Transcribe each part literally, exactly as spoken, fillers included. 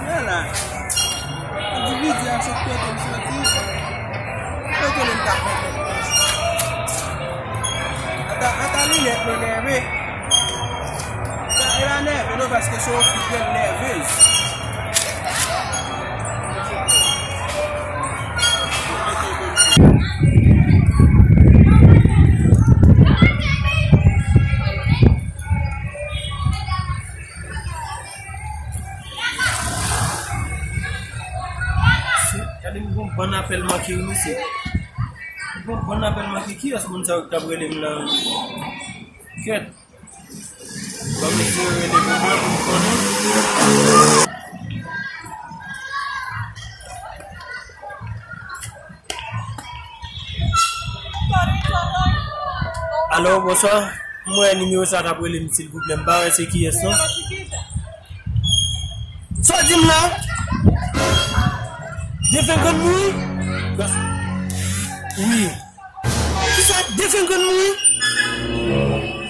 Men la, endividi a sot kote m soti, kote li m ta fè kèk kòs. Ata, ata linèt mwen nève. Ata, e la nève non, paske se yon fi trè nèvez. Gade m gon bann apèl manke wi mesye. M gon bann apèl manke. Kiyès moun sa yo k t ap rele m lan? Kèt. Ban m eseye rele pou mwen pou m konnen. Alo, bonswa. M wè nimewo sa t ap rele m, silvouplè. M pa wè se kiyès non. Sa w di m la? Defen grann mouri? Wi. Kisa? Defen grann mouri?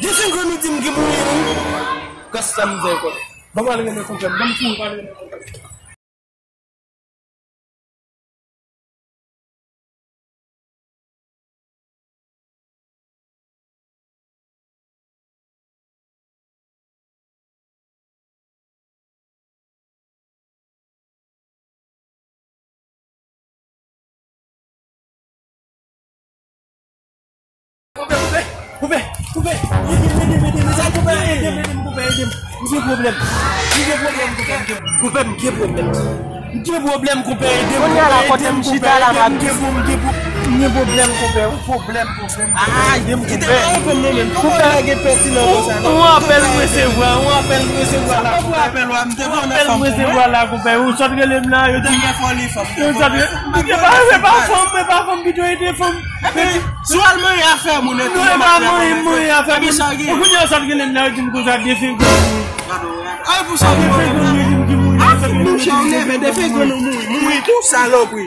Defen grann ou di m ki mouri wi. Gras sa m fè kò. Ban m al rele konpè m. Ban m kouri al rele konpè m. Koupe, koupe, koupe, koupe, ede m, ede m, ede m, ede m, koupe, ede m, koupe, ede m. M gen pwoblèm, m gen pwoblèm, koupe, m gen pwoblèm. M gen pwoblèm, koupe, ede m, koupe, ede m, koupe, ede m, m gen pwoblèm, m gen pwoblèm, m gen pwoblèm, koupe, yon pwoblèm, pwoblèm, koupe, ede m, koupe. Kite m reponn non, men koupe, gen pètinan konsa non. Yon apèl m resevwa, yon apèl m resevwa la. Sa pa pou apèl ou a, m te vin nan fòm pou mwen. Ou sot rele m la, yo di. Ou sot rele m. Se pa, se pa fanm, se pa fanm ki dwe ede fanm. Epi, si w al manyen afè moun, non, e pa manyen, manyen afè moun. Epi sa gen. Ou konnen yo sot rele m la, yo di m konsa, defen grann mouri. Ay, pou sa, defen grann mouri, di m ki mouri. Ay, mouche, ou nève, defen grann ou mouri. Mouri tou, salopri.